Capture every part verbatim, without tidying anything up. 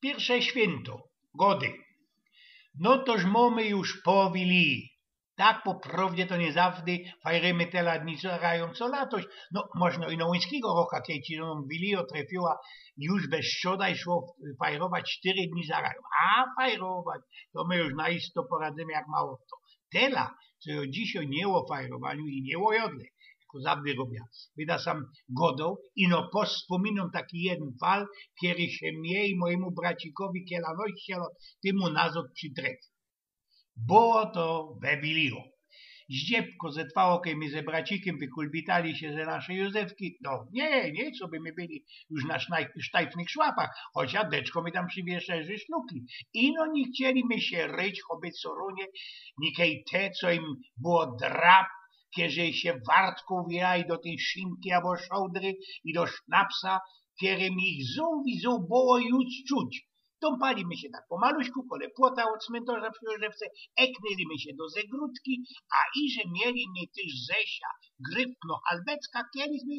Piyrwsze świynto, gody. No toż mōmy już po Wiliji. Tak po prowdzie to niy zawdy fajrymy tela dni zarōm co latoś. No, możno ino łyńskigo roka, kej ci nōm Wilijŏ trefiyła, już bez szodaj szło fajrować sztyry dni zarōm. A fajrować, to my już na isto poradzymy jak mało kto. Tela, co jo dzisiej niy ô fajrowaniu i niy ô jodle, jako zawdy robia. Byda sam godoł, ino po-, spōminōm taki jedyn fal, kery sie mie i mojimu bracikowi kiela dwadzieścia lot tymu nazŏd przitrefiył. Było to we Wilijŏ. Zdziebko zetwało, kej my ze bracikiym wykulbitali sie ze naszyj Józefki. No, niy, niy, co by my byli już na sznaj-, sztajfnych szłapach, chocia deczko my tam przi wieszerzy szlukli. Ino niy chcieli my sie ryć, choby co runie, nikej te, co im było drap, kerzy sie wartkoł wijali do tyj szynki abo szołdry i do sznapsa, kerym ich zuł i zuł było już czuć. Tōmpali my sie tak pomaluśku, kole płota ôd smyntorza przi Ôrzewce, eknyli my sie do zegrōdki, a iże mieli my tyż Zesia gryfno halbecka, kieli my,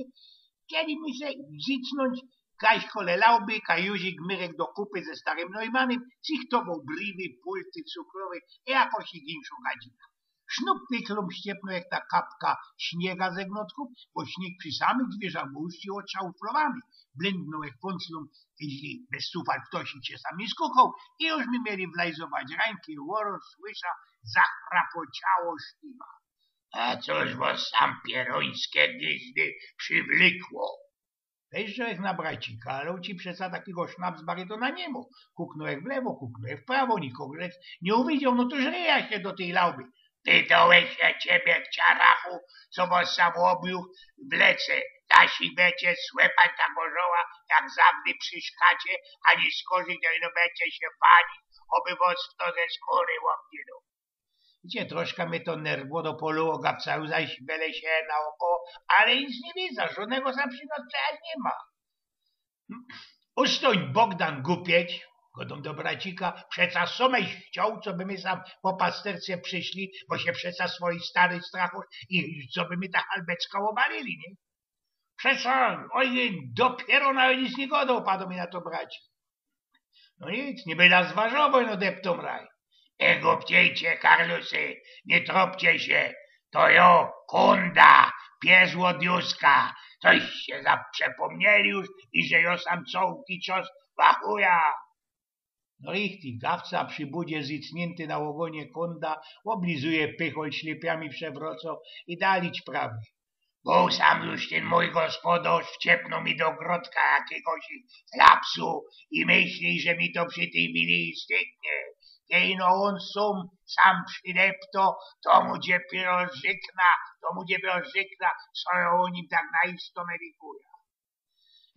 kieli my se zycnōńć, kaś kole Lauby, kaj Józik Myrek do kupy ze starym Neumanym, cychtowoł briwy, pulty cukrowe i jakoś ich inszŏ gadzina. Sznōp pyklōm ściepnōł jak ta kapka śniega ze gnotku, bo śniyg przi samych dwiyrzach bōł już ôdszałflowany. Blyndnōł jak fōnclōm, jeźli bez sufal ftoś sie sam niy skukoł, i już my mieli wlajzować rańki, ôrŏ, słysza, zachrapociało śliwa. A cōż wŏs sam pierōńske dyzdy przywlykło? Wejrzōłech na bracika, ale ôn ci przeca takigo sznapsbarytōna niy mōł. Kuknōłech w lewo, kuknōłech w prawo, nikogo żech niy uwidzioł, no to żryja sie do tyj Lauby. Pytołech sie ciebie, kciarachu, co wŏs sam ôbiōł w lece. Dŏ sie wecie słepać ta gorzoła, jak zawdy prziszkacie, ani skorzij, no ino becie sie walić, ôby wŏs fto ze skōry ôbdzielōł. Widzicie, troszka mie to nerwo dopolōło, gapcajōm zaś we lesie naôkoło, ale nic niy widza, żodnego sam przi nocy niy ma. Ustōń, Bogdan, gupieć, godōm do bracika, przeca sōm żeś chcioł, coby my sam po pasterce prziszli, bo sie przeca swojij starej strachōsz i coby my ta halbecka ôbalili, niy? Przeca, ôjej, dopiyro nawet nic niy godoł, padōł mi na to bracik. No nic, niby da zważowōm, no deptōm raj. Niy gupciejcie, karlusy, niy tropcie sie. To jo, Kōnda, pies ôd Józka. Coś sie zaprzepōmnieli już, iże jo sam cołki czas wachuja. No richtig, gawca przi budzie zycniynty na ôgonie Kōnda ôblizuje pychol ślypiami, przewrōcoł i dali prawi. Bōł sam już tyn mōj gospodŏrz wciepnōł mi do grodka jakigoś lapsu i myśli, że mi to przi tyj Wiliji styknie. Kej ino ôn sōm, sam przidepto, to mu dopiyro rzykna, to mu dopiyro rzykna, co jo ô nim tak na isto medykuja.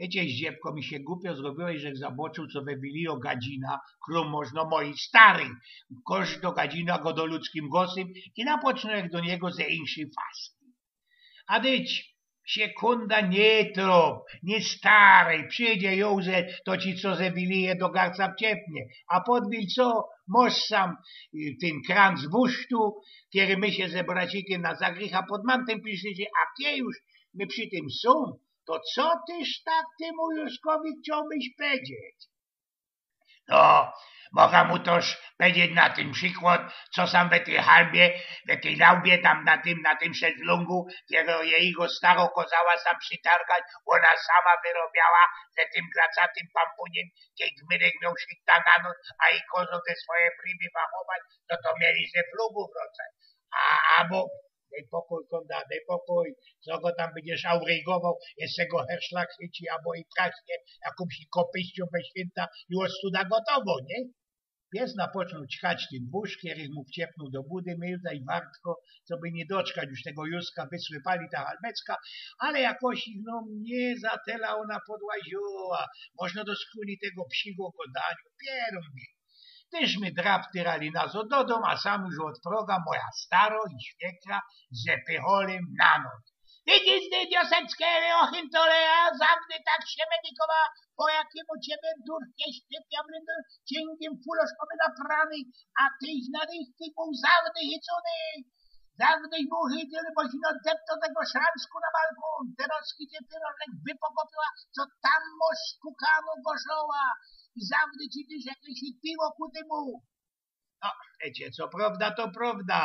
Wiycie, zdziebko, mi sie gupio zrobiło, żech zabŏcził, co we Wilijŏ gadzina, krōm możno mojij staryj. Kożdŏ gadzina gŏdŏ ludzkim głosym i napocznōł żech do niego ze ińszyj faski. A dyć sie, Kōnda, niy trop, niy staryj, przidzie Józef, to ci co ze Wilije do garca wciepnie. A podwil co, mŏsz sam, y, tyn kranc wusztu, kery my sie ze bracikiym na zagrycha pod mantym piszyli, a kej już my przi tym sōm, to co tyż tak tymu Józkowi chciołbyś powiedzieć? No, moga mu toż powiedzieć na tyn przikłŏd, co sam we tyj halbie, we tyj Laubie, tam na tym, na tym szeslōngu, kero jejigo staro kŏzała sam przitargać, ôna sama wyrobiała ze tym glacatym pampunim, kej Gmyrek mioł szikta na noc, a i kŏzoł ze swoje briwy fachować, no to mieli ze flugu wrōcać. A, abo Dej pokōj, Kōnda, dej pokōj. Co go tam bydziesz aurejgowoł? Jeszcze go herszlak chyci, abo i traśnie jakōmś kopyściōm we świynta i ôd studa gotowo, niy? Pies napocznōł ćchać tyn wōz, kery mu wciepnōł do budy, my zaś wartko, coby niy doczkać już tego Józka, wysłypali ta halbecka, ale jakoś ich, no, niy za tela ôna podłaziła. Możno do skuli tego psigo godaniu, pierōn mi. Tyż my drap tyrali nazŏd do dōm, a sam już ôd proga moja staro i świekra ze pycholym na nos. Widzisz ty, wioseczke, Joachim, to ja zawdy tak sie medykowa, po jakimu ciebie durnie ślepia bryndy, ciynkim fuloszkowy naprany, a tyś na dychty bōł zawdy chycony. Zawdy bōł chycony, boś ino deptoł tego szransku na balkōn, terŏz chycie pierōnek wypokopiła, co tam mŏsz skukano gorzoła. zawdy ci tyś jakeś piwo ku tymu. No, wiycie, co prowda, to prowda.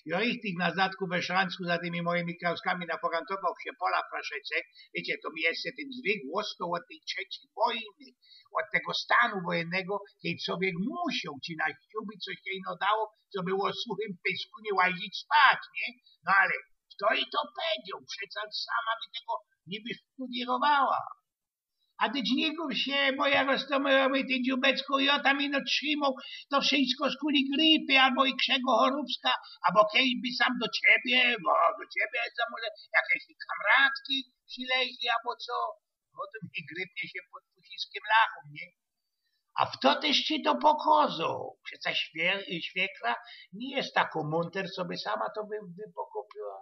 Jo richtig na zadku we Szrandzku za tymi mojimi krauskami naforantowoł sie pola fraszecek. Wiycie, to mi jeszcze tyn zwyk ôstoł ôd tyj trzecyj wojny, ôd tego stanu wojennego, kej cowiek musioł ci na śruby coś sie ino dało, co było w suchym pysku niy łazić spać, niy? No ale fto ji to powiedzioł? Przeca sama by tego niy wysztudierowała. A dyć niy gōrz sie, moja Roztōmyro, mōj ty dziubecku, jo tam ino trzimoł to wszysko skuli gripy abo i krzego chorōbska, abo kej by sam do ciebie, bo do ciebie za może jakeś kamratki przylezli abo co, bo to mi grypnie sie pod pusiskim lachōm, niy? A fto tyś ci to pokozoł? Przeca świe-, świekra niy je tako mōnter, co by sama to wy-, wypokopiła.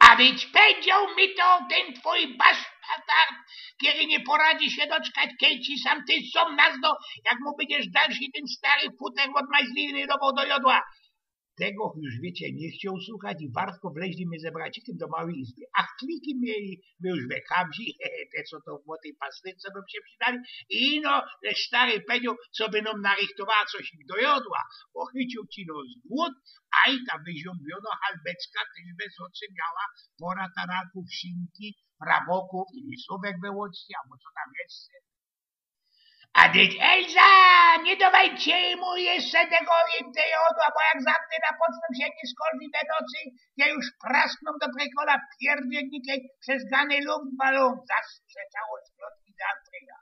A dyć powiedzioł mi to tyn twōj basztard, kery niy poradzi sie doczkać, kej ci sam ty sōm nazdo, jak mu bydziesz dalszy tyn stary futer ôd mazliny dowoł do jodła. Tego już, wiycie, niy chcioł słuchać i wartko wleźli my ze bracikiym do moji izby. A chliki mieli my już we kamzie, te, co to w tej pastyrce bym sie przidali. I no, stary powiedzioł, co by nōm narychtowała coś do jodła, bo chyciōł ci no zgłōd, a i ta wyziōmbiono halbecka tyż bez ôcy miała pora taraków, sinki, rabokōw i lisōwek we łoccie, abo co tam jeszcze. A dyć, Elza, niy dowejcie mu jeszcze tego im te jodła, bo jak zamknę na pocztōm sie niy skolwi we nocy, ja już prasknōm do prekola pierdolnikej przez gany luftbalon, zastrzeczało splotki za Andrzeja.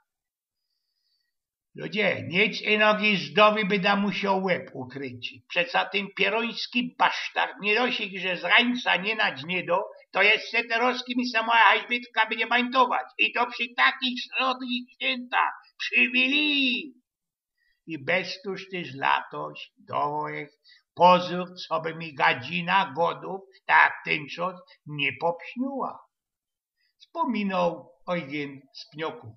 Ludzie, niy, ino Gizdowi byda musioł łeb ukrynci. Przeca tyn pierōński basztard niy dość, że z rańca niy nadź niy do, to jeszcze te roski mi sama Elżbietka bydzie bańtować. I to przi takich srodkich świyntach, przi Wilii. I bez to tyż latoś dowołech pozōr, coby mi gadzina godōw ta tynczot niy popsniła. Spōminoł Eugyn z Pniokōw.